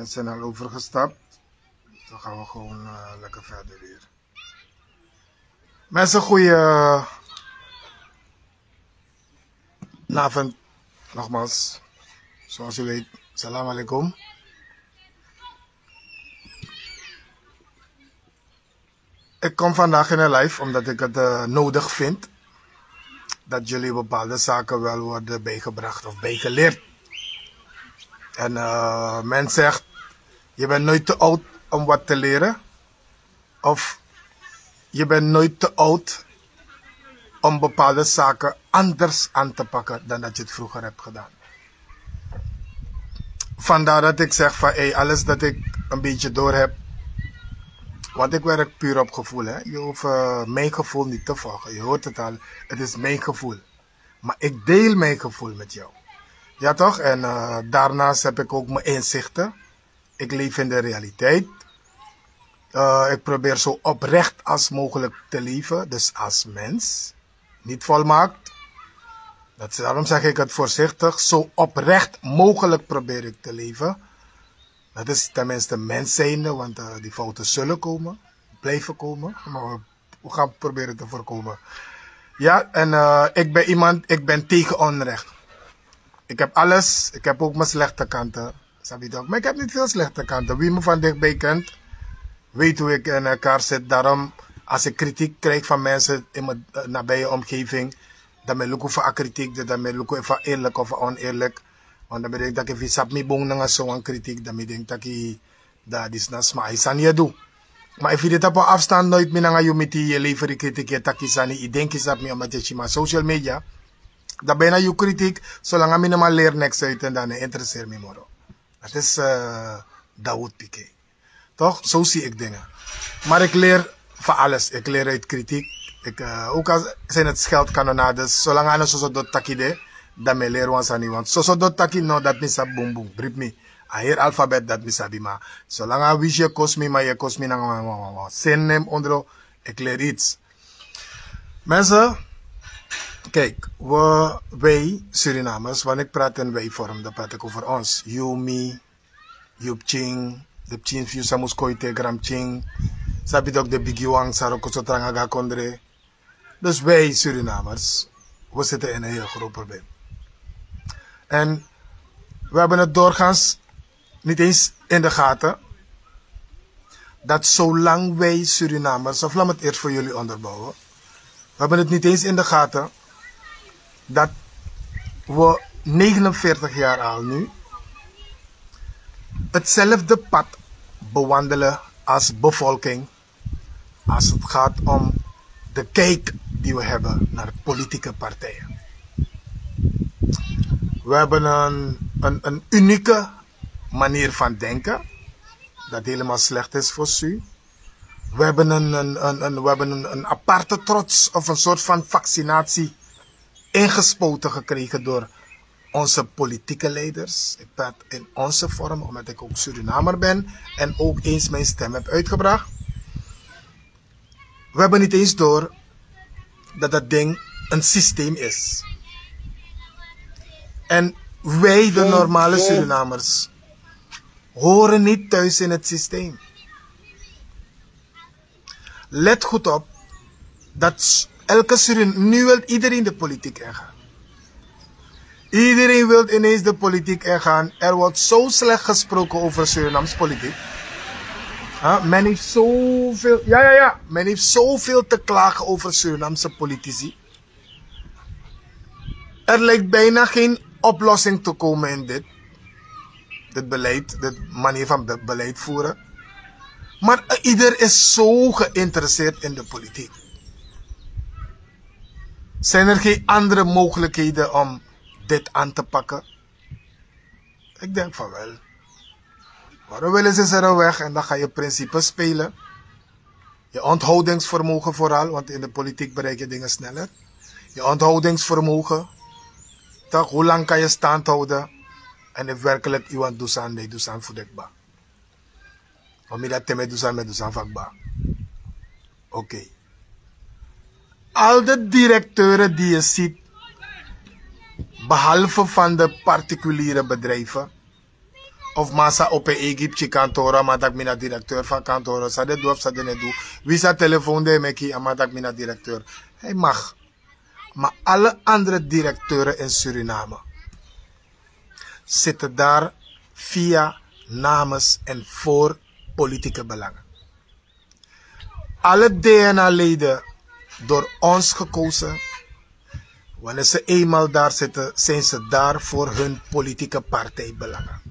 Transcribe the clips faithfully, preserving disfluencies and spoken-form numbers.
Zijn al overgestapt. Dan gaan we gewoon eh, lekker verder weer. Mensen, goeie eh, avond nogmaals. Zoals u weet, salam alaikum. Ik kom vandaag in een live omdat ik het eh, nodig vind dat jullie bepaalde zaken wel worden bijgebracht of bijgeleerd. En eh, men zegt, je bent nooit te oud om wat te leren. Of je bent nooit te oud om bepaalde zaken anders aan te pakken dan dat je het vroeger hebt gedaan. Vandaar dat ik zeg van hey, alles dat ik een beetje door heb. Want ik werk puur op gevoel. Hè? Je hoeft eh, mijn gevoel niet te volgen. Je hoort het al, het is mijn gevoel. Maar ik deel mijn gevoel met jou. Ja toch? En eh, daarnaast heb ik ook mijn inzichten. Ik leef in de realiteit. Eh, ik probeer zo oprecht als mogelijk te leven. Dus als mens. Niet volmaakt. Dat, daarom zeg ik het voorzichtig. Zo oprecht mogelijk probeer ik te leven. Dat is tenminste mens zijnde, want eh, die fouten zullen komen, blijven komen. Maar we, we gaan proberen te voorkomen. Ja, en eh, ik ben iemand, ik ben tegen onrecht. Ik heb alles, ik heb ook mijn slechte kanten. Sabi toch? Maar ik heb niet veel slechte kanten. Wie me van dichtbij kent, weet hoe ik in elkaar zit. Daarom, als ik kritiek krijg van mensen in mijn eh, nabije omgeving, dan ben ik voor a kritiek, dus dan ben ik voor eerlijk of oneerlijk. Want dan ben ik dat ik sabi mi bung nanga zo'n kritiek, dan ben ik dat ik dat is na sma ai sani e du. Maar if je dit op een afstand nooit meer nanga je miti, je lever kritiek, je taki sani, je denkt is dat meer omdat je maar social media. Dan bijna je kritiek, zolang je minimaal leert niks uit en dan interesseert me moro. Dat is eh Dawood Piquet. Toch? Zo zie ik dingen. Maar ik leer van alles. Ik leer uit kritiek. Ik, eh, ook al zijn het scheldkanonades, zolang aan zo dot takide, dan me leer wan sani. Want zo dot taki no, dat mi sabi bum bum. Brief me. A heel alfabet dat mi sabi, maar zolang a wisi e kosi mi, maar je kosi mi nanga wan wan wan wan. Zin neem onder, ik leer iets. Mensen, kijk, we, wij Surinamers, wanneer ik praat in wij vorm, dan praat ik over ons. You, me, yu pikin, de pikin fu yu san mus kon yu te granpikin, sabi dok de bigi wan san ro kon so tranga go na kondre. Dus wij Surinamers, we zitten in een heel groot probleem. En we hebben het doorgaans niet eens in de gaten dat zolang wij Surinamers, of laat me het eerst voor jullie onderbouwen, we hebben het niet eens in de gaten dat we negenenveertig jaar al nu hetzelfde pad bewandelen als bevolking als het gaat om de kijk die we hebben naar politieke partijen. We hebben een, een, een unieke manier van denken dat helemaal slecht is voor su. We hebben een, een, een, een, we hebben een, een aparte trots of een soort van vaccinatie ingespoten gekregen door onze politieke leiders. Ik praat in onze vorm, omdat ik ook Surinamer ben en ook eens mijn stem heb uitgebracht. We hebben niet eens door dat dat ding een systeem is. En wij, de normale Surinamers, horen niet thuis in het systeem. Let goed op dat elke Surin, nu wil iedereen de politiek ingaan. Iedereen wil ineens de politiek ingaan. Er wordt zo slecht gesproken over Surinaams politiek. Men heeft zoveel, ja, ja, ja. Men heeft zoveel te klagen over Surinaamse politici. Er lijkt bijna geen oplossing te komen in dit, dit beleid, dit manier van beleid voeren. Maar ieder is zo geïnteresseerd in de politiek. Zijn er geen andere mogelijkheden om dit aan te pakken? Ik denk van wel. Maar dan willen ze ze weg en dan ga je principes spelen. Je onthoudingsvermogen vooral, want in de politiek bereik je dingen sneller. Je onthoudingsvermogen. Tak, hoe lang kan je stand houden? En if werkelijk iemand dusan, nee, dusan voedekba. Omida teme dusan met dusan vakba. Oké. Al de directeuren die je ziet, behalve van de particuliere bedrijven, Of man sa opo en eigi pikin kantoro, a man taki mi na direkteur fu a kantoro. San den du of san den no e du. Wi sa telefoon den e meki, a man taki mi na direkteur. Hij mag. Maar alle andere directeuren in Suriname zitten daar via, namens en voor politieke belangen. Alle D N A-leden door ons gekozen, wanneer ze eenmaal daar zitten, zijn ze daar voor hun politieke partijbelangen.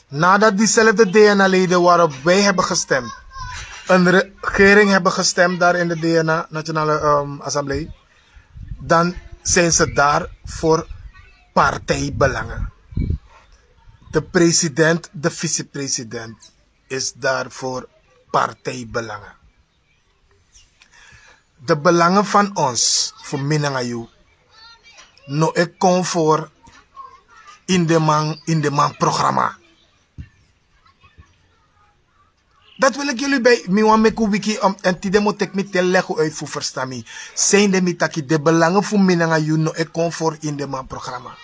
Nadat diezelfde D N A-leden waarop wij hebben gestemd, een regering hebben gestemd daar in de D N A, Nationale ehm, Assemblee, dan zijn ze daar voor partijbelangen. De president, de vicepresident is daar voor partijbelangen. De belangen van ons, voor mi nanga yu, no e kon voor in de man, in de man programma. Dat wil ik jullie bij mi wan meki wiki om en tide mo tek mi te legu uit fu verstan mi. Zijn de mi taki de belangen fu mi nanga yu no e kon voor in de man programma.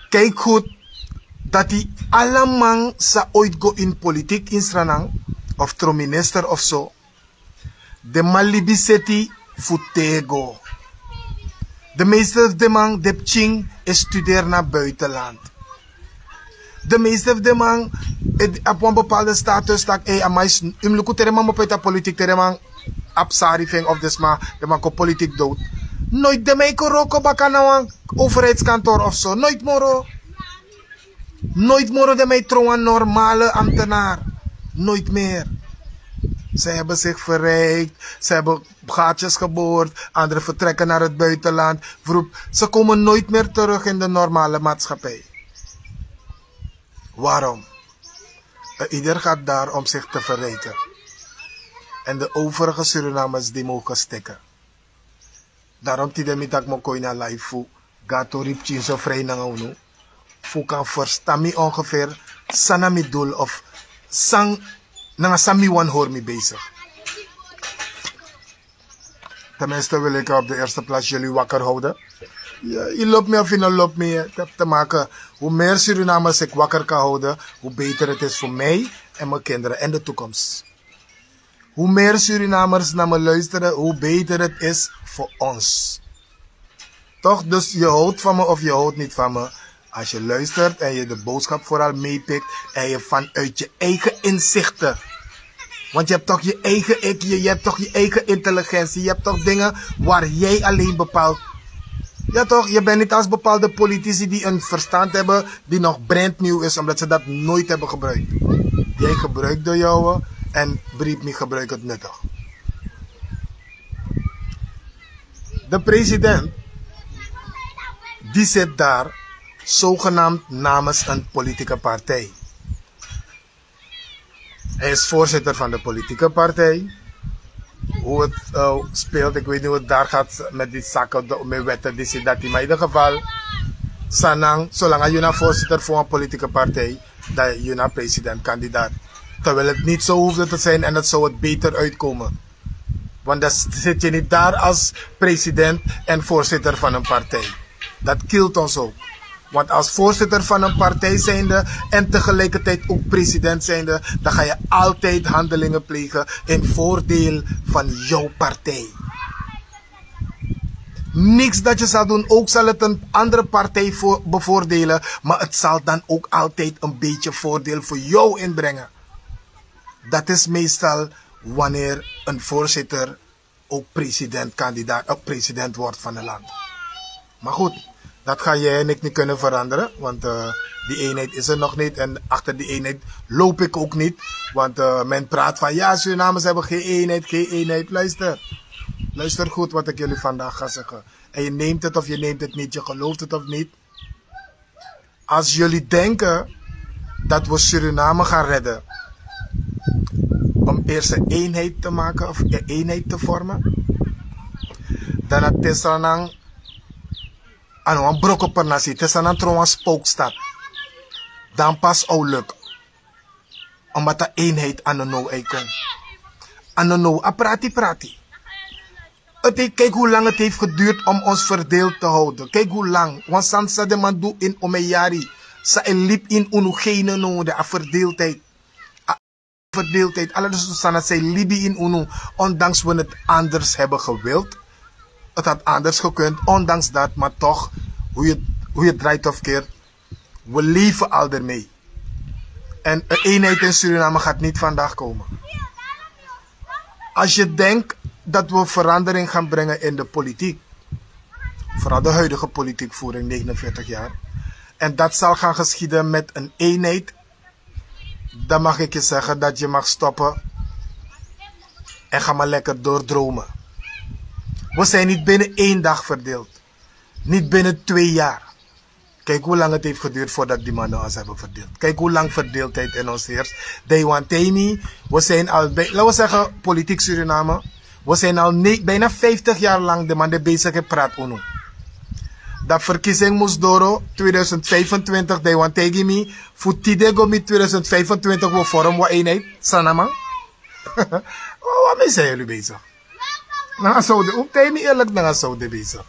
Kijk goed, dati ala man sa ooit go in politiek in Sranan of tron minister of zo. De man libi seti fu tego. De meeste fu de man de pikin e studeri na buitenland. De meeste fu de man e abi wan bepaalde status taki ei a man is, yu mus luku te den man mopo uit a politiek, te den man abi sari fu en of den sma, den man kon politiek dood. Noit den man e kon wroko baka na wan overheidskantoor of zo, noit moro. Noit moro den man e tron wan normale ambtenaar. Noit meer. Ze hebben zich verrijkt, ze hebben gaatjes geboord, andere vertrekken naar het buitenland. Vroep, ze komen nooit meer terug in de normale maatschappij. Waarom? Ieder gaat daar om zich te verrijken. En de overige Surinamers die mogen stikken. Daarom tide mi taki mo kon ini a live fu go na tori pikin so vrij nanga unu, fu kan verstan mi ongeveer san na mi doel of san nanga san mi wani hori mi bezig. Tenminste wil ik op de eerste plaats jullie wakker houden. Ja, je loopt meer of je loopt meer. Het heeft te maken, hoe meer Surinamers ik wakker kan houden, hoe beter het is voor mij en mijn kinderen en de toekomst. Hoe meer Surinamers naar me luisteren, hoe beter het is voor ons. Toch? Dus je houdt van me of je houdt niet van me. Als je luistert en je de boodschap vooral meepikt en je vanuit je eigen inzichten. Want je hebt toch je eigen ik, je, je hebt toch je eigen intelligentie, je hebt toch dingen waar jij alleen bepaalt. Ja toch, je bent niet als bepaalde politici die een verstand hebben die nog brandnieuw is, omdat ze dat nooit hebben gebruikt. Jij gebruikt de jouwe en beriep niet gebruik het nuttig. De president, die zit daar zogenaamd namens een politieke partij. Hij is voorzitter van de politieke partij. Hoe het uh, speelt, ik weet niet hoe het daar gaat met die zaken, de, met wetten, die zit dat. Maar in ieder geval, Sanang, zolang je na voorzitter van een politieke partij, dan je na presidentkandidaat. Terwijl het niet zo hoefde te zijn en het zou het beter uitkomen. Want dan zit je niet daar als president en voorzitter van een partij. Dat killt ons ook. Want als voorzitter van een partij zijnde en tegelijkertijd ook president zijnde, dan ga je altijd handelingen plegen in voordeel van jouw partij. Niks dat je zal doen, ook zal het een andere partij voor, bevoordelen, maar het zal dan ook altijd een beetje voordeel voor jou inbrengen. Dat is meestal wanneer een voorzitter ook presidentkandidaat, ook president wordt van een land. Maar goed, dat ga jij en ik niet kunnen veranderen, want uh, die eenheid is er nog niet en achter die eenheid loop ik ook niet. Want uh, men praat van ja, Surinamers hebben geen eenheid, geen eenheid. Luister, luister goed wat ik jullie vandaag ga zeggen. En je neemt het of je neemt het niet, je gelooft het of niet. Als jullie denken dat we Suriname gaan redden, om eerst een eenheid te maken of een eenheid te vormen, dan na te Sranan, ano wan broko per nasi, te Sranan tron wan spookstad. Dan pas o luk. Omdat de eenheid ano no e kon. Ano no a prati prati. Het heeft, kijk hoe lang het heeft geduurd om ons verdeeld te houden. Kijk hoe lang. Want san sa de man du in omeyari. Sa e lip in unu genen no de a verdeeldheid. A verdeeldheid. Alles dus sana zij libi in unu. Ondanks we het anders hebben gewild. Het had anders gekund. Ondanks dat, maar toch, hoe je, hoe je draait of keert, we leven al ermee. En een eenheid in Suriname gaat niet vandaag komen. Als je denkt dat we verandering gaan brengen in de politiek, vooral de huidige politiekvoering, negenenveertig jaar, en dat zal gaan geschieden met een eenheid, dan mag ik je zeggen dat je mag stoppen en ga maar lekker doordromen. We zijn niet binnen één dag verdeeld. Niet binnen twee jaar. Kijk hoe lang het heeft geduurd voordat die mannen ons hebben verdeeld. Kijk hoe lang verdeeldheid in ons heerst. Deiwantemi, we zijn al, bij, laten we zeggen, politiek Suriname. We zijn al ne- bijna vijftig jaar lang de man die bezig heeft praat unu. Dat verkiezing moest doro tweeduizend vijfentwintig, Deiwantemi. Fu tide go mi tweeduizend vijfentwintig, we vorm we eenheid. Sanaman. Wat mee zijn jullie bezig? Nanga sowde, un tei mi eerlijk nanga sowde bezig.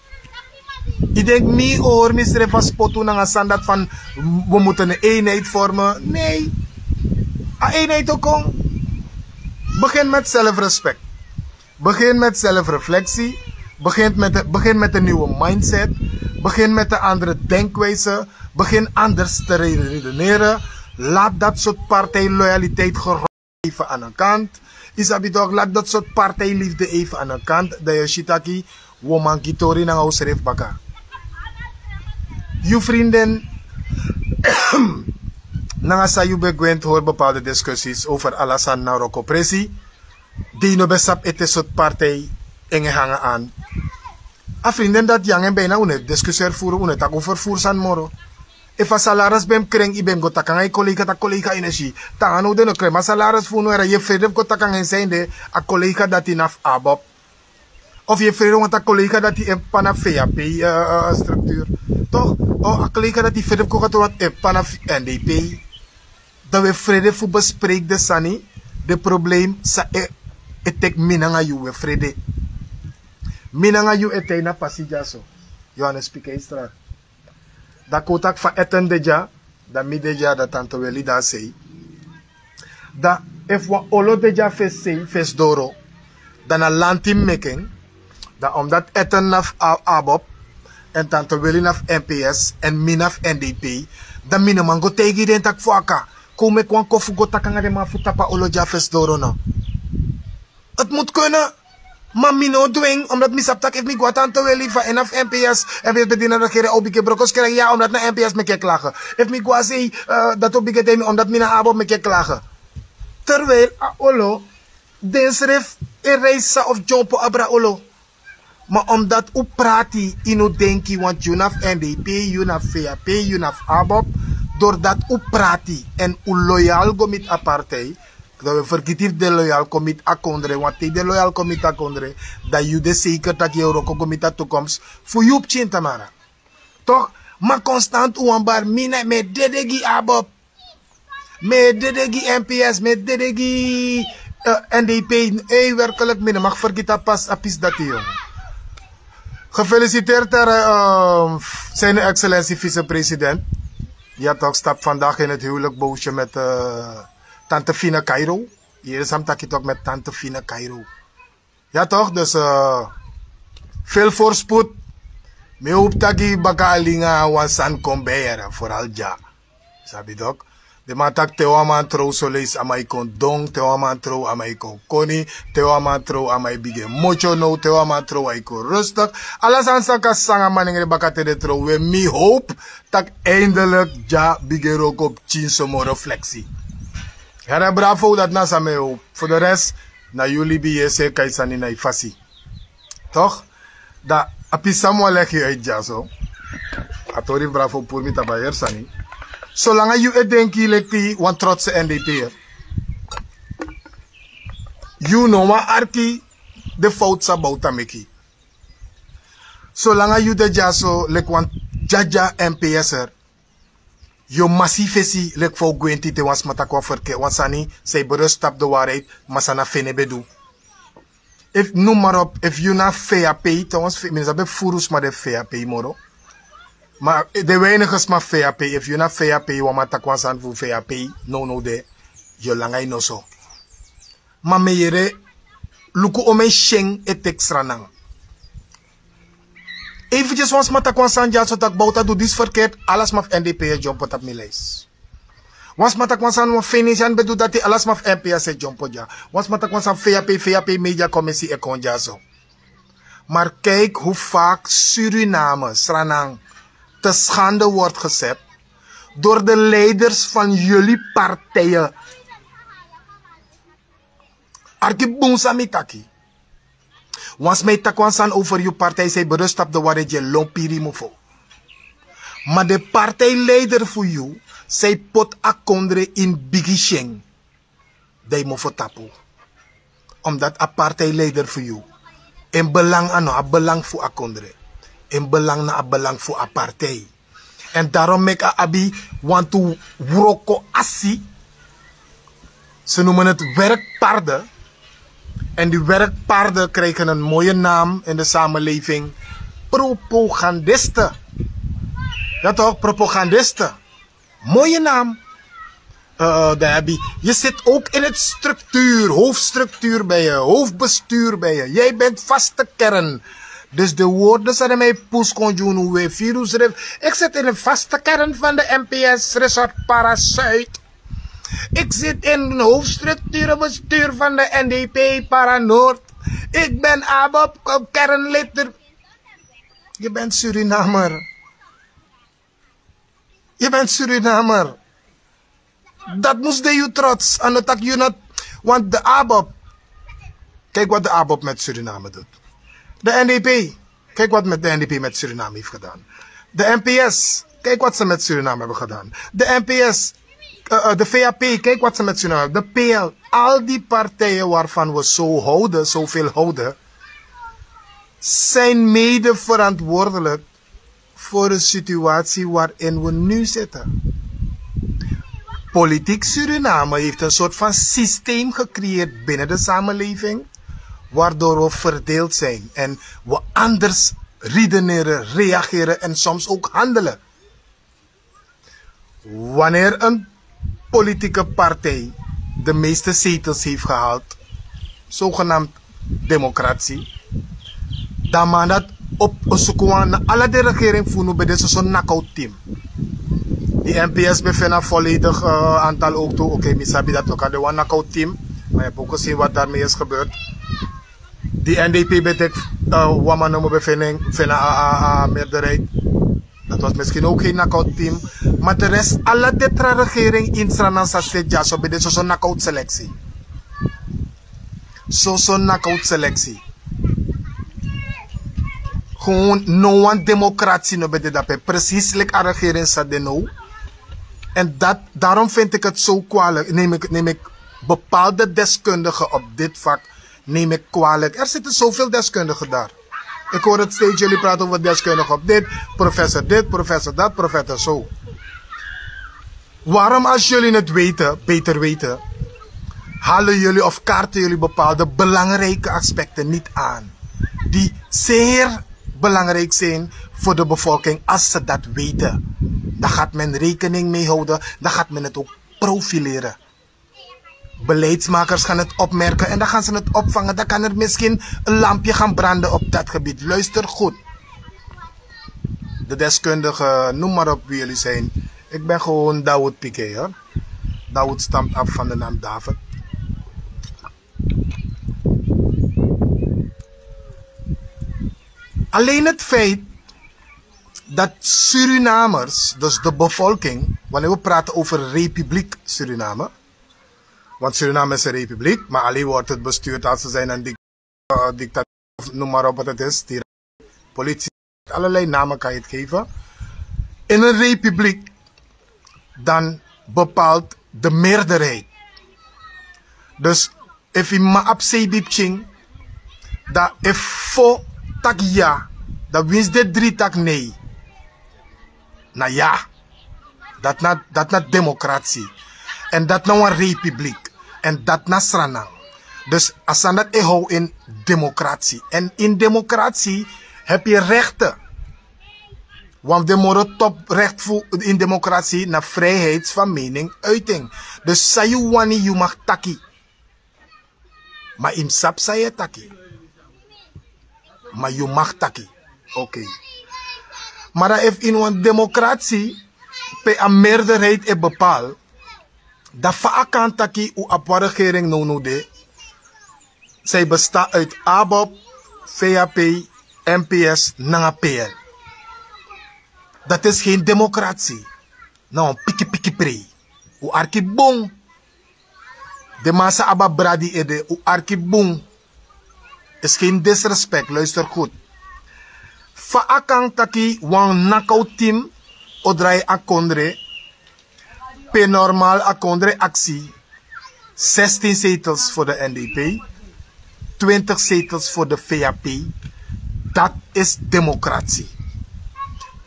I denk mi or mi srefa spotu nanga sandat van we moeten een eenheid vormen. Nee. A eenheid ook kon. Begin met zelfrespect. Begin met zelfreflectie. Begin met, begin met een nieuwe mindset. Begin met een andere denkwijze. Begin anders te redeneren. Laat dat soort partijloyaliteit gerold even aan een kant. Isabi toch, laat dat soort partijliefde even aan een kant. Dan je shitaki, woman kitori nanga usref baka. Yu vrienden, nanga sa yu begwent hoor bepaalde discussies over alasan na roko presi. Die no besap ete soort partij en hangen aan. A vrienden dat yang en bijna une discussieer voeren, une tak over voer san moro. Efu a salaris ben kring, i ben go takanga i collega, tak collega energie. Tanga no de no kring, maar salaris fu no era, je vrede go takanga en zijn de, a collega dat i naf abop. Of je vrede want a collega dat i en pana V A P structuur. Toch? O a collega dat i vrede go katorat en pana N D P. Dan we frede fu bespreek de sani, de probleem sa e, e tek mi nanga yu we frede. Mi nanga yu e tei na pasi dya so. Johannes Pikeistra. Dan kon taki fa eten de dya, dan mi de dya, dan tante Weli dan sei. Dan efu wan olo de dya fesi sei, fesi doro, dan na lanti mi meki en. Dan omdat eten na fu a, abop, en tante Weli na fu N P S, en mi na fu N D P, dan mi no man go taigi den taki fu aka, kon meki wan kofu go taki nanga den man fu tapu a olo dya fesi doro no. Het moet kunnen. Maar mi no dwing, omdat mi sabi taki efu mi go a tante Weli fa en na fu N P S, N P S ben de na regering, a o bigin broko skrek, ya, omdat na N P S meki e klage. Efu mi go a sei, eh, dati o bigin taigi mi, omdat mi na abop meki e klage. Terwijl a olo, den srefi e reisi san of dyompo abra olo. Ma omdat un prati ini un denki, want yu na fu N D P, yu na fu V A P, yu na fu abop, doordat un prati en un loyal go miti a partij, dan we fergiti fu den loyal kon miti a kondre, want te den loyal kon miti a kondre, dan yu de seker taki yu e wroko go miti a toekomst fu yu pikin tamara. Toch? Ma konstant un wan bari, mi na, mi e dede gi abop. Mi e dede gi N P S, mi e dede gi, eh, N D P. Ei, werkelijk, mi no mag fergiti a pas, a pisi dati, jong. Gefeliciteerd, eh, zijn excellentie vicepresident. Ja, toch, stap vandaag in het huwelijk boosje met, eh, tante Fine Cairo. Hier is hem taki toch met tante Fine Cairo. Ja toch, dus, eh, veel voorspoed. Mi hoop taki baka alinga wan sani kon bere, vooral dya. Sabi toch? Den man taki te wan man trow soleisi a man e kon don, te wan man trow a man e kon koni, te wan man trow a man e bigin motyo now, te wan man trow a e kon rustig. Ala sani san kan sanga manengre baka te den trow. We, mi hoop taki eindelijk dya bigin wroko pikin so moro flexi. Here, bravo, dati na san mi e hoop. Voor de rest, na yu libi, yu e si e kai sani na yu fasi. Toch? Dan a pisi san mi wani legi yu uit dya so. A tori fu bravo puru mi tapu a heri sani. Solanga yu e denki leki wan trotse N D P'er, yu no wani arki den fowtu san Bouta meki. Solanga yu de dya so leki wan dyadya N P S'er, yu o masi yu fesi leki fa un gwenti te wan sma taki wan ferke-, wan sani san e berust tapu de waarheid, ma san na fene ben du. Efu noem maar op, efu yu na vap, trouwens, mi no sabi efu furu sma de vap moro. Ma den weinige sma vap, efu yu na vap, wan man taki wan sani fu vap, no no de, yu langa ini oso. Ma mi yere, luku o mi e syen e teki Sranan. Efu dyesi wan sma taki wan sani dyaso taki Bouta du disi verkeerd, ala sma fu N D P e dyompo tapu mi lijst. Wan sma taki wan sani, wan Venetian ben du dati, ala sma fu N P S e dyompo dya. Wan sma taki wan sani, vap, vap, Media Commissie e kon dyaso. Maar kijk hoe vaak Suriname, Sranan, te schande wordt gezet door de leiders van jullie partijen. Arki bun san mi taki. Wan sma e taki wan sani over yu partij, san e berust tapu den wari di e lon piri mofo. Ma den partijleider fu yu, san e poti a kondre ini bigi syen, dan yu mofo tapu. Omdat a partijleider fu yu, en belang a no a belang fu a kondre. En belang na a belang fu a partij. En daarom meki a abi wantu wroko asi. Ze noemen het werkpaarden. En die werkpaarden krijgen een mooie naam in de samenleving. Propagandisten. Ja toch, propagandisten. Mooie naam. Eh, daar heb je, je zit ook in het structuur, hoofdstructuur ben je, hoofdbestuur ben je. Jij bent vaste kern. Dus de woorden zijn mij poes kon doen hoe wij virus rif. Ik zit in de vaste kern van de N P S Resort Para Zuid. Ik zit in een hoofdstructurenbestuur van de N D P Para Noord. Ik ben ABOP kernlid. Je bent Surinamer. Je bent Surinamer. Dat moest de yu trots. En dat yu not. Want de ABOP. Kijk wat de ABOP met Suriname doet. De N D P. Kijk wat met de N D P met Suriname heeft gedaan. De N P S. Kijk wat ze met Suriname hebben gedaan. De N P S. Eh, eh, de vap, kijk wat ze met Suriname hebben. De P L. Al die partijen waarvan we zo houden, zoveel houden, zijn mede verantwoordelijk voor de situatie waarin we nu zitten. Politiek Suriname heeft een soort van systeem gecreëerd binnen de samenleving, waardoor we verdeeld zijn en we anders redeneren, reageren en soms ook handelen. Wanneer een politieke partij de meeste zetels heeft gehaald, zogenaamd democratie, dan man dat op een sukuan na ala de regering fu nu bij deze zo'n knockout team. Die N P S bevindt een volledig eh, aantal ook toe. Oké, misabi dat ook aan de one knockout team. Maar je hebt ook gezien wat daarmee is gebeurd. Die N D P betekent uh, wama no mo befening fena a, a, a meerderheid. Dat was misschien ook geen knockout team. Maar de rest, alle tetra regering in Sranansa zit ja, zo bij de zo'n knockout selectie. Zo'n knockout selectie. Gewoon no one democratie no bij de dape. Precies like a regering sa de no. En dat, daarom vind ik het zo kwalijk. Neem ik, neem ik bepaalde deskundigen op dit vak neem ik kwalijk. Er zitten zoveel deskundigen daar. Ik hoor het steeds, jullie praten over deskundigen op dit, professor dit, professor dat, professor zo. Waarom, als jullie het weten, beter weten, halen jullie of kaarten jullie bepaalde belangrijke aspecten niet aan, die zeer belangrijk zijn voor de bevolking? Als ze dat weten, dan gaat men rekening mee houden, dan gaat men het ook profileren. Beleidsmakers gaan het opmerken en dan gaan ze het opvangen. Dan kan er misschien een lampje gaan branden op dat gebied. Luister goed. De deskundigen, noem maar op wie jullie zijn. Ik ben gewoon Dawood Piquet, hoor. Dawood stamt af van de naam David. Alleen het feit dat Surinamers, dus de bevolking, wanneer we praten over Republiek Suriname, want Suriname is een republiek, maar alleen wordt het bestuurd als ze zijn een dic- eh, dictatuur, of noem maar op wat het is, die politie, allerlei namen kan je het geven. In een republiek, dan bepaalt de meerderheid. Dus efu yu mama abi sei bibting, dan efu fo taki ya, dan winsi den dri taki nei, na ya. Dati na, dati na demokrasi. Èn dati na wan republiek. Èn dati na Sranan. Dus a sani dati e how in demokrasi. Èn in demokrasi hebi yu rekte. Wan fu den moro top rekte fu in demokrasi na friheids fan mening uiting. Dus san yu wani yu mag taki. Ma yu mus sabi san yu e taki. Ma yu mag taki. Okei. Ma dan efu ini wan demokrasi pe a meerderheid e bepaal, dan fa a kan taki un abi wan regering nownow de? San e bestan uit ABOP, VHP, NPS nanga PL. Dati is gen demokrasi. Na wan pikipiki prei. Un arki bun. Den man sa abi a bradi ede, un arki bun. Is gen disrespek, luister goed. Fa a kan taki wan nakautim o drai a kondre, pe normal a kondre aksi, zestien zetels voor de NDP, twintig zetels voor de VHP. Dat is democratie.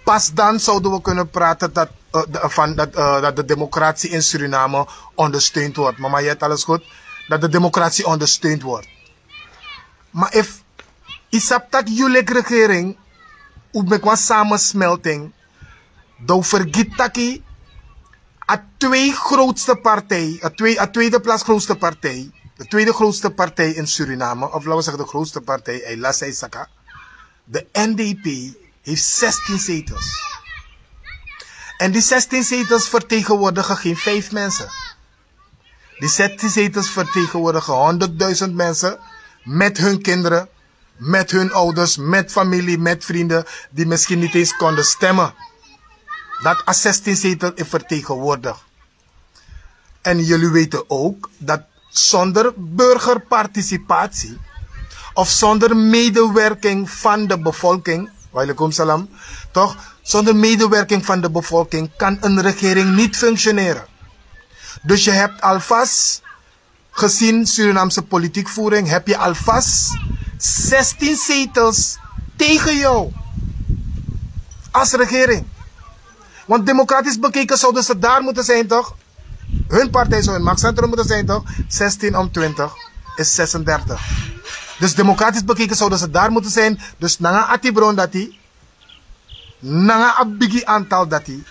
Pas dan zouden we kunnen praten dat, eh, de, van, dat, eh, dat de democratie in Suriname ondersteund wordt. Mama, je hebt alles goed. Dat de democratie ondersteund wordt. Maar if isaptak yulik regering, u meki wan samensmelting, dan u vergiet taki a twee grootste partij, a twee, a tweede plaats grootste partij, de tweede grootste partij in Suriname, of laten we zeggen de grootste partij, hij las hij saka, de NDP heeft zestien zetels. En die zestien zetels vertegenwoordigen geen vijf mensen. Die zestien zetels vertegenwoordigen honderdduizend mensen met hun kinderen, met hun ouders, met familie, met vrienden die misschien niet eens konden stemmen. Dat a zestien zetel e vertegenwoordig. En jullie weten ook dat zonder burgerparticipatie of zonder medewerking van de bevolking, wa'alaikum salam, toch? Zonder medewerking van de bevolking kan een regering niet functioneren. Dus je hebt alvast, gezien Surinaamse politiekvoering, heb je alvast zestien zetels tegen jou als regering. Want democratisch bekeken zouden ze daar moeten zijn, toch? Hun partij zou in machtscentrum moeten zijn, toch? Zestien om twintig is zesendertig. Dus democratisch bekeken zouden ze daar moeten zijn. Dus nanga ati bron dati, nanga a bigi aantal dati,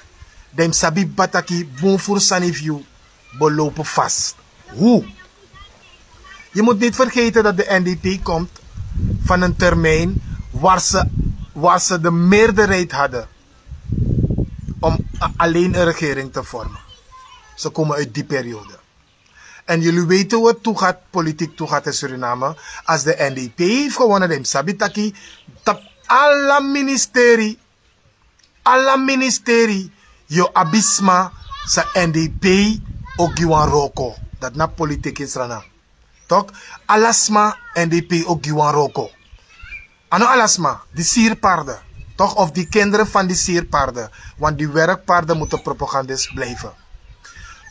dan yu mus sabi bataki bun furu sani fu yu belopen vast. Hoe? Je moet niet vergeten dat de NDP komt van een termijn waar ze, waar ze de meerderheid hadden om a- alleen een regering te vormen. Ze komen uit die periode. En jullie weten hoe het toegaat, politiek toegaat in Suriname. Als de NDP heeft gewonnen, dan yu mus sabi taki, tapu ala ministeri, ala ministeri, yu o abi sma san NDP o gi wan wroko. Dati na politiek in Sranan. Toch? Ala sma NDP o gi wan wroko. A no ala sma, die sierpaarden, toch? Of die kinderen van die sierpaarden. Want die werkpaarden moeten propagandist blijven.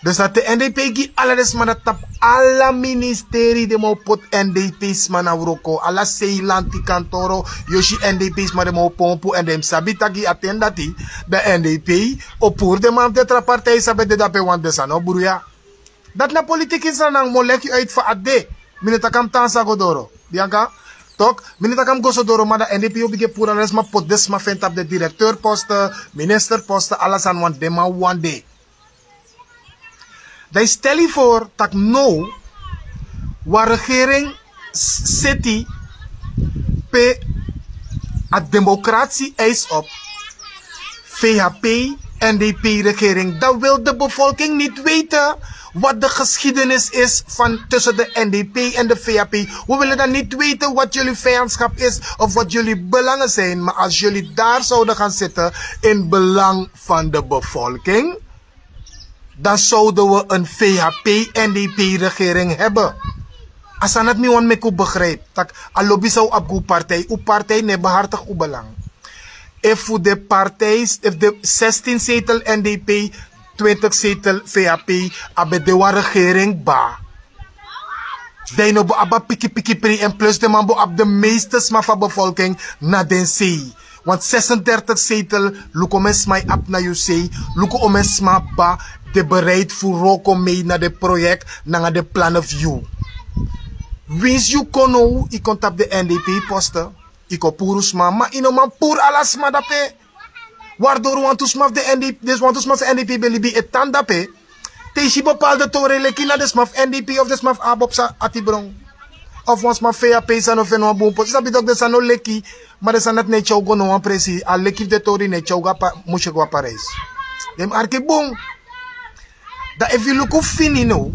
Dus dat de NDP gi ala den sma dati tapu ala ministeri, den man o poti NDP sma na wroko. Ala seilanti kantoro, yu o si NDP sma, den man o pompu. En den mus sabi taki a ten dati, dan NDP o puru den man fu den tra partij san ben de dape, want den sani o bruya. Dati na politiek in Sranan, mi o leki yu uit fa a de. Mi no taki a mus tan sa go doro. Bianca, toch? Mi no taki a mus go so doro, ma dan NDP o bigin e puru ala den sma, poti den sma fu en tapu den directeurposten, ministerposten, ala sani, want den man wani de. Dan yu stel yu voor taki now wan regering s- seti pe a democratie eis op, VHP, NDP regering, dan wil de bevolking niet weten wat de geschiedenis is van tussen de NDP en de VHP. We willen dan niet weten wat jullie vijandschap is of wat jullie belangen zijn. Maar als jullie daar zouden gaan zitten in belang van de bevolking, dan zouden we een VHP-NDP-regering hebben. A sani dati mi wani meki un begrijp, tak' a lobi san un abi gi un partij, un partij no e behartig un belang. Efu de partij, efu de zestien zetel NDP, twintig zetel VHP, a ben de wan regering kba, dan yu no bo abi a pikipiki pri, en plus den man bo abi de meeste sma fu a bevolking na den sei. Want zesendertig zetel, luku omeni sma yu abi na yu sei, luku omeni sma kba de bereid fu wroko mee na den project nanga den plannen fu yu. Winsi yu kon now, yu kon tapu den N D P-poste, yu kon puru sma, ma yu no man puru ala sma dape. Wardori wantu sma fu den N D P, desi wantu sma fu N D P ben libi e tan dape. Te yu si bepaalde tori e leki na den sma fu N D P of den sma fu ABOP sa ati bron. Of wan sma fu V H P san no feni wan bun posti. Yu sabi tak' den sani no leki, ma den sani dati no e tyari yu go na wan presi. A leki fu den tori no e tyari yu go a Pa-, musu go a Parijs. Den mus arki bun. Dan efu yu luku fini now,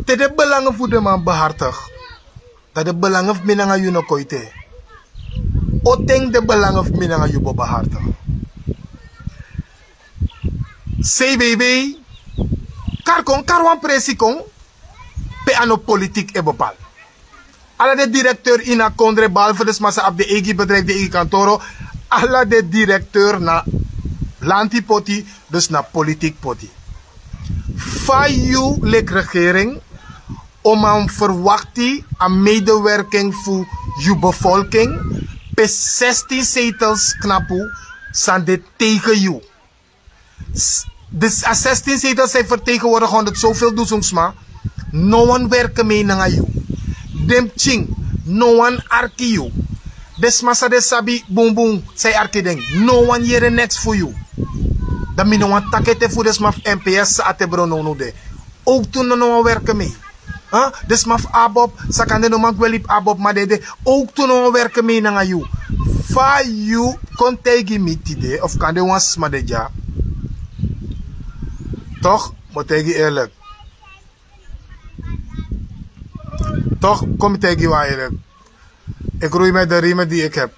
te den belangen fu den man behartig, dan den belangen fu mi nanga yu no kon ete. O ten den belangen fu mi nanga yu bo behartig? C B B, kari kon, kari wan presi kon, pe a no politiek e bepaal. Ala den directeur ini a kondre, behalve den sma san abi den eigi bedrijf, den eigi kantoro, ala den directeur na lanti poti, dus na politiek poti. Fa yu leki regering o man verwakti a medewerking fu yu bevolking, pe zestien zetels knapu san de tegen yu? S-, dus a zestien zetels san e vertegenwoordig honderd zoveel dusun sma, no wan werken mee nanga yu. Den pikin, no wan arki yu. Den sma san den sabi bunbun, san e arki den, no wan yere neks fu yu. Dan mi no wan taki ete fu den sma fu N P S san ati bron now now de. Ook tu no, no wan werken mee. Huh? Den sma fu ABOP, san kande no man gwe libi ABOP, ma den de ook tu no wan werken mee nanga yu. Fa yu kon taigi mi tide, of kande wan sma de dya. Toch, mi o taigi yu eerlijk. Toch, kom mi taigi yu wan eerlijk. Ik roei met de riemen die ik heb.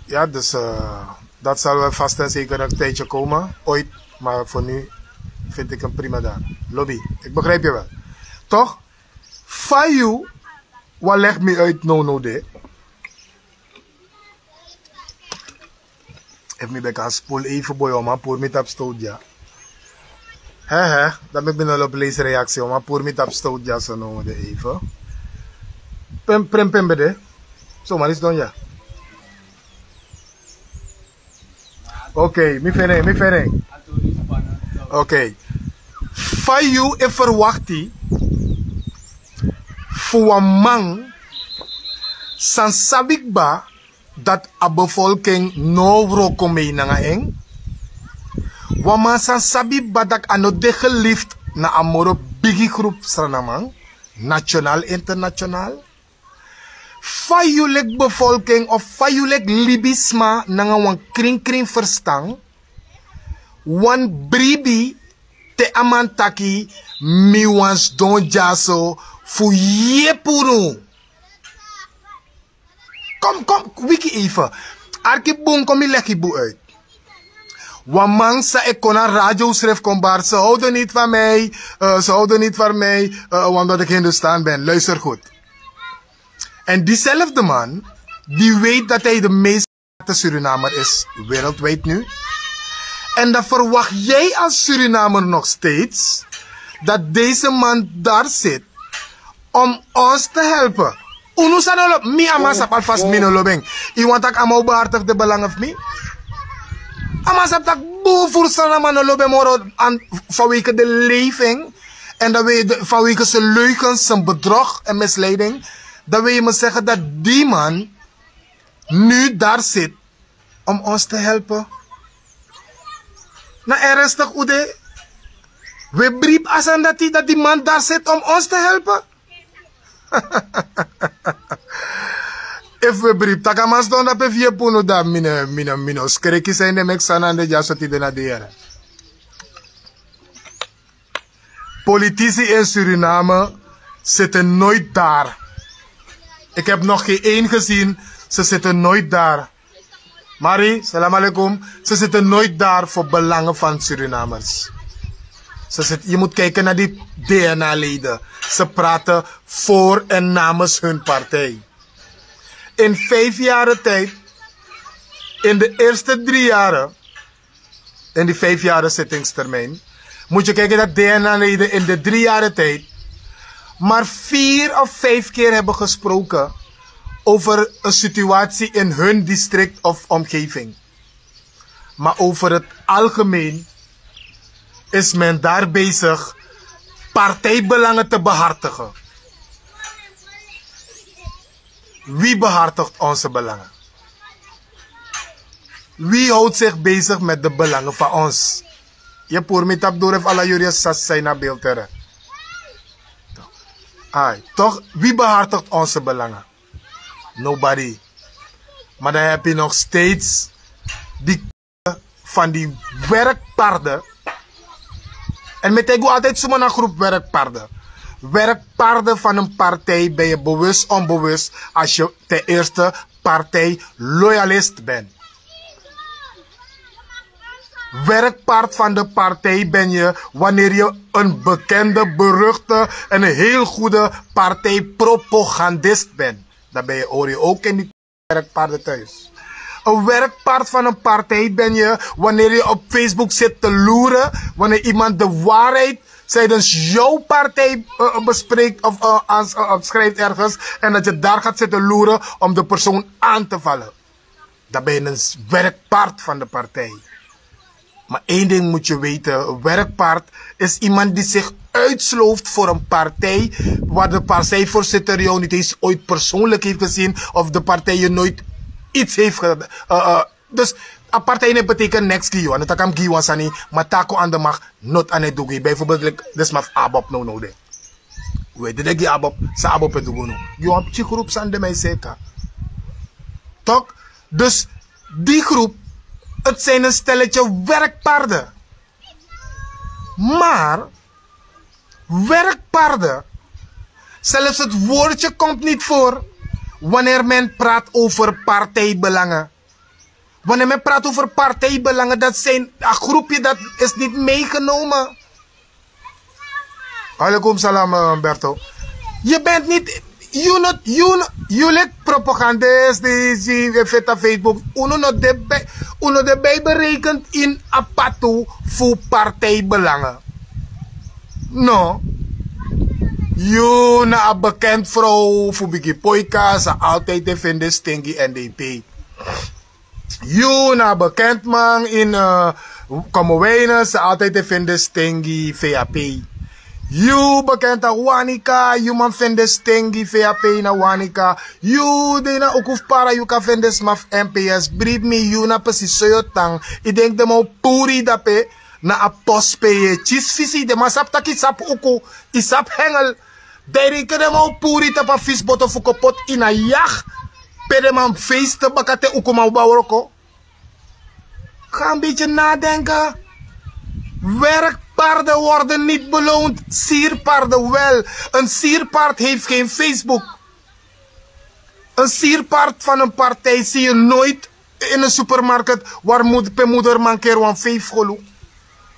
Ja, dus eh, dat zal wel vast en zeker een tijdje komen, ooit. Maar voor nu vind ik hem prima daar. Lobby, ik begrijp je wel. Toch? Fa yu wan leg mi uit now now de. Efu mi ben kan spoel even boi, wan man puru mi tapu stoot dya. He he, dan meki mi no lobi leisi reaksi, wan man puru mi tapu stoot dya so now de even. Pem, pem, pem ben de. So man is don dya. Oké, mi feni en, mi feni en. Oké. Fa yu e verwakti fu wan man san sabi kba dati a bevolking no wroko mee nanga en. Wan man san sabi kba dati a no de geliefd na a moro bigi groep Srananman, national, international. Fa yu leki bevolking of fa yu leki libisma nanga wan krinkrin verstan, wan bribi te a man taki mi wan sidon dyaso fu yepi unu. Kom, kom, wiki even. Arki bun, kom mi legi bun uit. Wan man san e kon na radio srefi kon bari, ze houden niet van mij, eh, ze houden niet van mij, eh, omdat ik Hindustan ben. Luister goed. En diezelfde man, die weet dat hij de meest gehate Surinamer is wereldwijd nu. En dan verwacht jij als Surinamer nog steeds dat deze man daar zit om ons te helpen. Unu sa no lobi, mi a man sabi alvast mi no lobi en. Yu wani taki a man o behartig de belangen fu mi? A man sabi taki bun furu Srananman no lobi en moro, an, vanwege de leving. En dan wil je de, vanwege zijn leugens, zijn bedrog en misleiding. Dan wil je me zeggen dat die man nu daar zit om ons te helpen. Na ernstig unu de. We bribi a sani dati, dat die man daar zit om ons te helpen. Efu we bribi taki a man sidon dape fu yepi unu, dan mi no, mi no, mi no skreki san ede meki san na de dyaso tide na de yere. Politici in Suriname zitten nooit daar. Ik heb nog geen één gezien, ze zitten nooit daar. Mari, salam alaikum. Ze zitten nooit daar voor belangen van Surinamers. Ze zit, je moet kijken naar die D N A-leden. Ze praten voor en namens hun partij. In vijf jaren tijd, in de eerste drie jaren, in die vijf jaren zittingstermijn, moet je kijken dat D N A-leden in de drie jaren tijd maar vier of vijf keer hebben gesproken over een situatie in hun district of omgeving. Maar over het algemeen is men daar bezig partijbelangen te behartigen. Wie behartigt onze belangen? Wie houdt zich bezig met de belangen van ons? Je poer mi tap door heeft alla jullie sas zijn naar beeld terug. Ai, toch, wie behartigt onze belangen? Nobody. Maar dan heb je nog steeds die van die werkparden. En met ego altijd zomaar een groep werkparden. Werkparden van een partij ben je bewust, onbewust, als je ten eerste partijloyalist bent. Werkpaard van de partij ben je wanneer je een bekende, beruchte en een heel goede partijpropagandist bent. Dan ben je, hoor je ook in die werkpaarden thuis. Een werkpaard van een partij ben je wanneer je op Facebook zit te loeren, wanneer iemand de waarheid tijdens jouw partij eh, bespreekt of eh, aan- eh, schrijft ergens, en dat je daar gaat zitten loeren om de persoon aan te vallen. Dan ben je een werkpaard van de partij. Maar één ding moet je weten: een werkpaard is iemand die zich uitslooft voor een partij waar de partijvoorzitter jou niet eens ooit persoonlijk heeft gezien of de partij je nooit iets heeft gedaan. Eh, eh, dus a partij ne betekent niks gi yu, en dat kan gi wan sani, maar tako aan de macht, not aan het doe. Bijvoorbeeld like, dus maar abob no no de. We dede gi abob, sa abob e doe no. Yu op die groep san de mij zeker. Toch? Dus die groep, het zijn een stelletje werkpaarden. Maar werkpaarden, zelfs het woordje komt niet voor wanneer men praat over partijbelangen. Wanneer men praat over partijbelangen, dat zijn een groepje dat is niet meegenomen. Alaikum salam, eh, Berto. Je bent niet, you not, you, you like propagandist, die, die, die fit op Facebook. Uno not de bij, uno de bij berekend in apatu voor partijbelangen. No. You na a bekend vrouw voor Biggie Poika, ze altijd de vinden stingy N D P. You na a bekend man in uh, Commewijnen, ze altijd de vinden stingy V A P. You bekend a Wanica, you man vinden stingy V A P na Wanica. You de na Ukuf para, you kan vinden smaf M P S. Brief me, you na precies so yo tang. Ik denk de man puri dape na a post pe ye. Chis fisi, de man sap taki sap uku, i sap hengel. Dai reken den man o puru yu tapu a fisiboto fu kon poti yu na yag. Pe den man feiste baka te un kon man o bawroko. Ga een beetje nadenken. Werkpaarden worden niet beloond, sierpaarden wel. Een sierpaard heeft geen Facebook. Een sierpaard van een partij zie je nooit in een supermarkt waar moed, pe moeder mankeer wan vijf golu.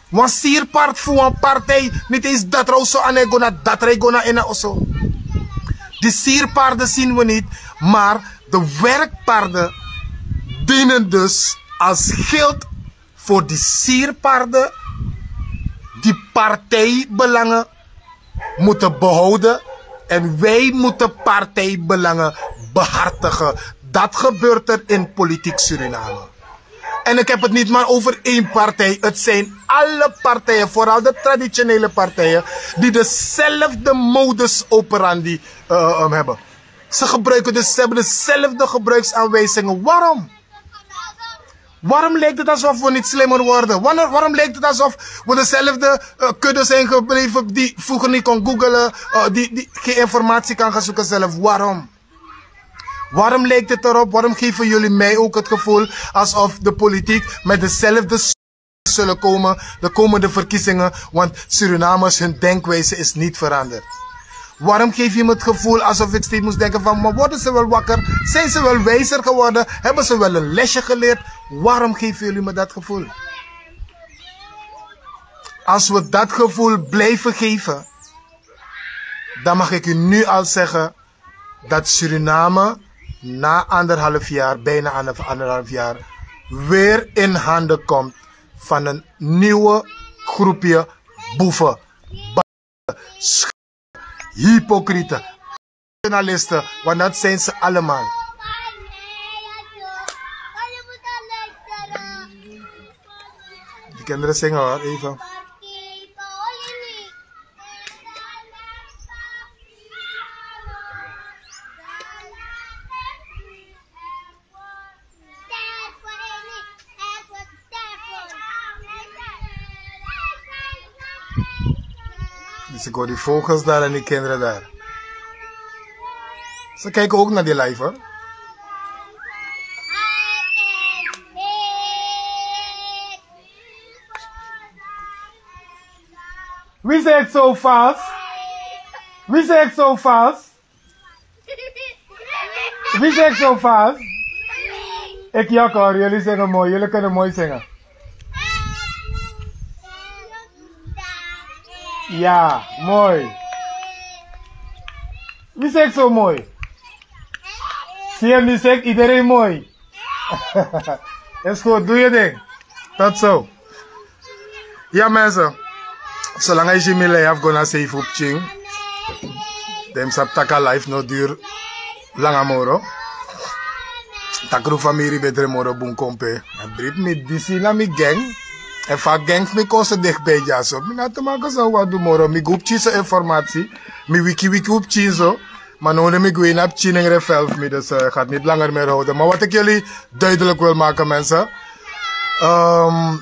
Wan sierpaard fu wan partij, niet eens dat roso ane gona, dat rij gona ene oso. Die sierpaarden zien we niet, maar de werkpaarden dienen dus als schild voor die sierpaarden, die partijbelangen moeten behouden en wij moeten partijbelangen behartigen. Dat gebeurt er in politiek Suriname. En ik heb het niet maar over één partij. Het zijn alle partijen, vooral de traditionele partijen, die dezelfde modus operandi eh, eh, hebben. Ze gebruiken dus, ze hebben dezelfde gebruiksaanwijzingen. Waarom? Waarom lijkt het alsof we niet slimmer worden? Waarom, waarom lijkt het alsof we dezelfde eh, kudde zijn gebleven die vroeger niet kon googlen, eh, die, die geen informatie kan gaan zoeken zelf? Waarom? Waarom lijkt het erop? Waarom geven jullie mij ook het gevoel alsof de politiek met dezelfde zullen komen de komende verkiezingen, want Surinamers hun denkwijze is niet veranderd? Waarom geef je me het gevoel alsof ik steeds moet denken van, maar worden ze wel wakker? Zijn ze wel wijzer geworden? Hebben ze wel een lesje geleerd? Waarom geven jullie me dat gevoel? Als we dat gevoel blijven geven, dan mag ik u nu al zeggen dat Suriname na anderhalf jaar, bijna ander- anderhalf jaar, weer in handen komt van een nieuwe groepje boeven, hypocrieten, nationalisten, want dat zijn ze allemaal. Die kinderen zingen hoor, even. Ik hoor die vogels daar en die kinderen daar. Ze kijken ook naar die live, hoor. Wie zegt zo vals? Wie zegt zo vals? Wie zegt zo vals? Ik, ja, hoor, jullie zingen mooi, jullie kunnen mooi zingen. Ja, mooi. Wie zegt zo mooi? Zie je, nu zegt iedereen mooi. Is goed, doe je ding. Tot zo. Ya, mensen. Solanga yu si mi lei fu go na sei fu pikin, den mus sabi taki a life no duru langa moro. Takru famiri betre moro bun kon pe. A bribi mi disi na mi gang. Efu a gang fu mi kon so dichtbij dyaso, mi no abi te maka san un wani du moro. Mi gi un pikin so informatie. Mi wiki wiki un pikin so. Maar now mi gwe na pikin nengre fel fu mi, dus eh, gaat niet langer meer houden. Maar wat ik jullie duidelijk wil maken, mensen. Ehm,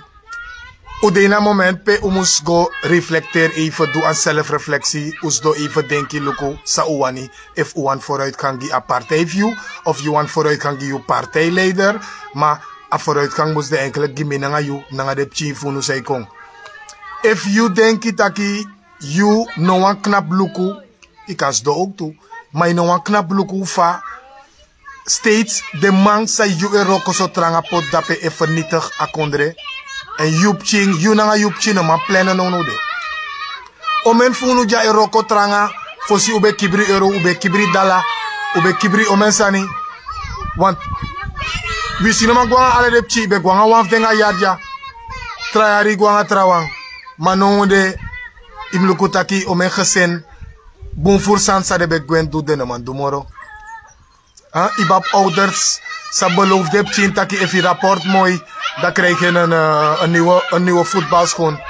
un de na moment pe un mus go reflecteer even, doe aan zelfreflectie. Un mus go even denki, luku san un wani. Efu un wani vooruitgang gi a partij fu yu, of yu wani vooruitgang gi yu partijleider. Maar a vooruitgang mus de eigenlijk gi mi nanga yu, nanga den pikin fu unu san e kon. Efu yu denki taki yu no wani knapu luku, yu kan sidon ook tu. Maar yu no wani knapu luku fa steeds den man san yu e wroko so tranga poti dape e vernietig a kondre. En yu pikin, yu nanga yu pikin no man plene nownow de. Omeni fu unu di a e wroko tranga, fosi un ben kibri euro, un ben kibri dala, un ben kibri omeni sani. Want wi si no man go nanga ala den pikin, yu ben go nanga wan fu den a yari dya. Tra yari yu go nanga trawan. Ma now de, yu mus luku taki omeni gesin, bun furu sani san den ben gwe du, den no man du moro. Yu abi ouders san beloof den pikin taki efu yu rapport moi, dan krijg je een, eh, een nieuwe, een nieuwe voetbalschoen.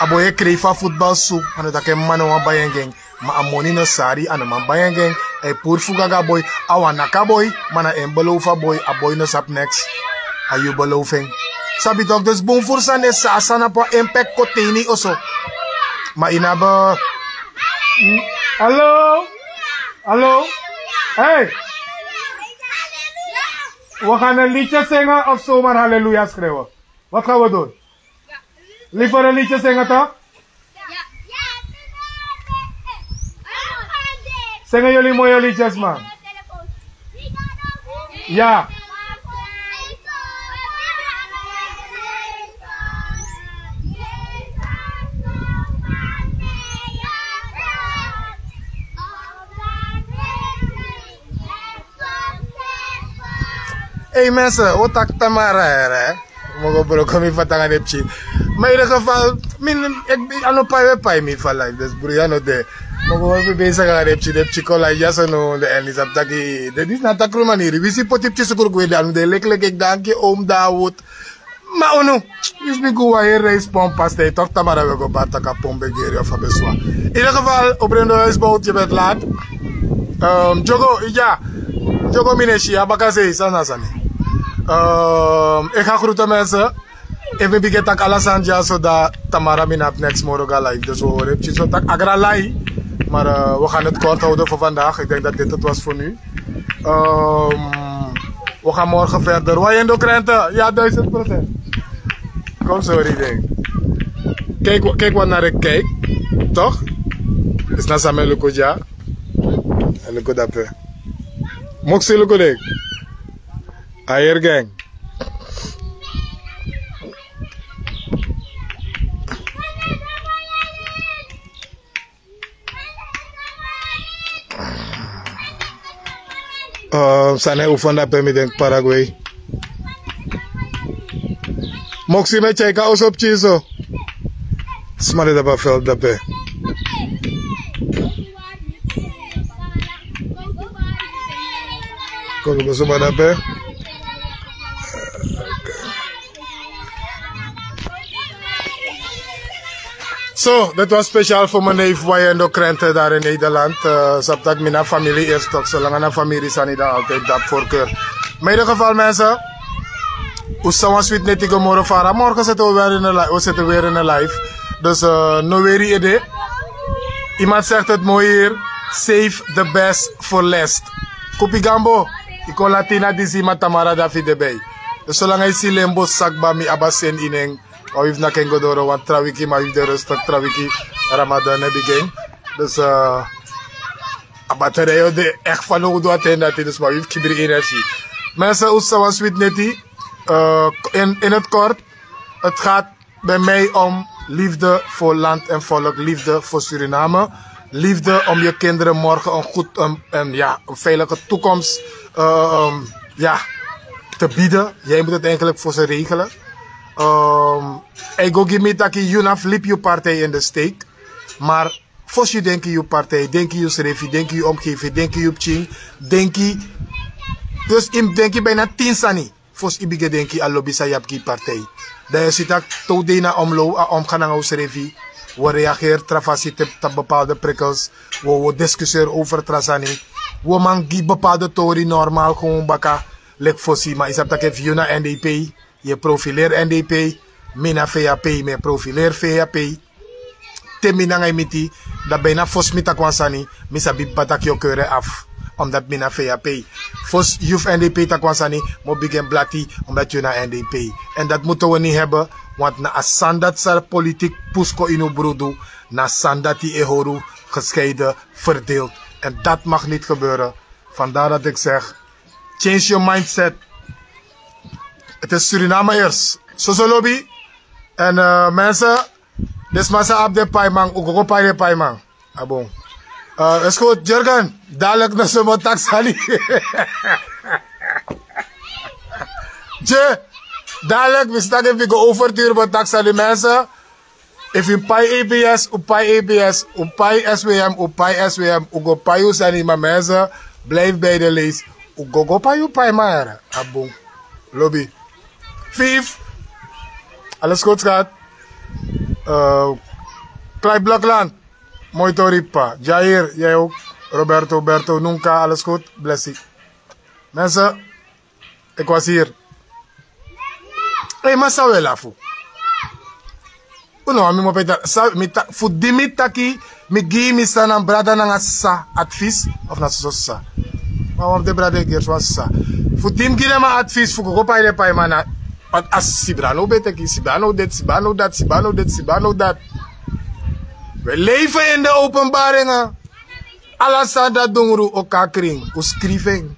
A boi e krei fu a voetbalsu, a no taki en mama no wani bai en gi en. Ma a moni no sari, a no man bai en gi en. A e puru fuga gi a boi, a wani naki a boi, ma na en beloof a boi, a boi no sabi niks. A yu beloof en. Sabi toch, dus bun furu sani e sa, a sani abi wan impact koti ini oso. Ma yu no abi. Hallo? Hallo? Hey! We gaan een liedje zingen of zomaar halleluja schreeuwen? Wat gaan we doen? Liever een liedje zingen, toch? Zingen jullie mooie liedjes, man? Ja. Ei, mensen, o taki tamara here. Mogo bro, kon mi fati nanga den pikin. Ma in ieder geval, mi, ik, a no pai we pai mi fu a live, dus bro, ya no de. Mogo we bezig nanga den pikin, den pikin kon live, ya so no, de en is op taki, de, disi na takru maniri. Wi si poti pikin sukru gwe de, a no de leki leki, ik dank je, oom Dawood. Ma unu, yu si mi go wan heri reis pon pasta, toch tamara we go bari taki a pon ben geri of a ben swa. In ieder geval, Obrendo Huisboot, je bent laat. Ehm, Diogo, ya. Diogo, mi no e si yu, a bakasei, san na sani. Ehm, ik ga groeten, mensen. Efu mi bigin taki ala sani dya so, dan tamara mi no abi niks moro go live. Dus we horen pikin so taki agra lai. Maar, eh, we gaan het kort houden voor vandaag. Ik denk dat dit het was voor nu. Ehm, we gaan morgen verder. Wayendo Krenten, ja, duizend procent. Kom, sorry, ding. Kijk, kijk wat naar ik kijk. Toch? Is na Samuel Lukuja. En Luku dape. Moksi Luku, ding. Ayer gang. Eh, sani e oefen dape, mi denki Paraguay. Moksi, mi e tyai kon a oso pikin so. Sma de dape a veld dape. Kon luku suma dape. So, dat was speciaal voor mijn neef Wayendo Krenten daar in Nederland. Eh, sabi taki mi na famiri eerst toch, solanga na famiri sani, dan altijd dat voorkeur. Maar in ieder geval, mensen, un sa wan sweet neti go moro fara. Morgen zitten we weer in de li-, we zitten weer in de live. Dus, eh, no weri ede. Iemand zegt het mooi hier: save the best for last. Kupigambo, iko latina disi matamara dafi debei. Dus solanga isi lembo sakba mi abasen ineng. Mawif na kengo doro wan trawiki mawif de rustig trawiki. Ramadan heb ik in. Dus uh, abatereyo de echt van ook doa ten dati dus mawif kibri energie. Mensen, oestawan sweet neti. Uh, in, in het kort, het gaat bij mij om liefde voor land en volk, liefde voor Suriname, liefde om je kinderen morgen een, goed, een, een, ja, een veilige toekomst uh, um, ja, te bieden. Jij moet het eigenlijk voor ze regelen. Um, ik go give me taki, you na flip je partij in de steek. Maar fosi yu denki yu partij, denki yu srefi, denki yu omgeving, denki yu pikin, denki. Dus yu mus denki bijna tin sani fosi yu bigin denki a lobi san yu abi gi yu partij. Dan yu si tak' te un de ini a omlow a omga nanga un srefi. Un o reageri tra fasi te tapu bepaalde prikkels. Un o diskuseri over tra sani. Un o man gi bepaalde tori normal gewoon baka leki fosi. Ma yu sabi tak' efu yu na n d p, yu e profileri n d p. Mi na v a p, mi e profileri v a p. Te mi nanga yu miti, dan ben yu na fosi mi taki wan sani. Mi sabi bata ki yu o keure afu. Omdati mi na v a p. Fosi yu fu n d p taki wan sani, mi o bigin blati. Omdati yu na n d p. Èn dati mutu wi ni hebe. Wantu na a sani dati san politik pusu kon ini un brudu, na a sani dati e hori un geskeide, verdeeld. Èn dati magi niti gebeure. Vandaar dati eki segi, change your mindset. Eti e suriname ers. Soso lobi. Èn mense, den sma san abi den paiman un go go pai den paiman. A bun. Eskut jurgen, dadilik no somo taki sani. Dye, dadilik mi si tak' efu yu go overturu bo taki sani mense. Efu yu pai e b s un pai e b s un pai s w m un pai s w m un go pai un sani ma mense, blijfu bi den leisi. Un go go pai un paiman yara. A bun. Lobi. Fif. Alles goed skat. Klai blokland. Moi tori p'pa. Jair, jij ook. Roberto, berto nunka, alles goed? Blessi. Mense, ik was hier. Ei, ma san un e lafu? Un no wani mi mopo e taki san mi taki fu di mi taki. Mi gi yu mi san na mi brada nanga sisa advis? Of na soso sisa? Ma wan fu den brada e gersi wan sisa. Fu di mi gi den man advis fu go go pai den paiman na. A sibra no ben teki sibra no deti sibra no dati sibra no deti sibra no dati. We leife ini den openbaringe. Ala sani dati dungru o kon na krin un skrifi en.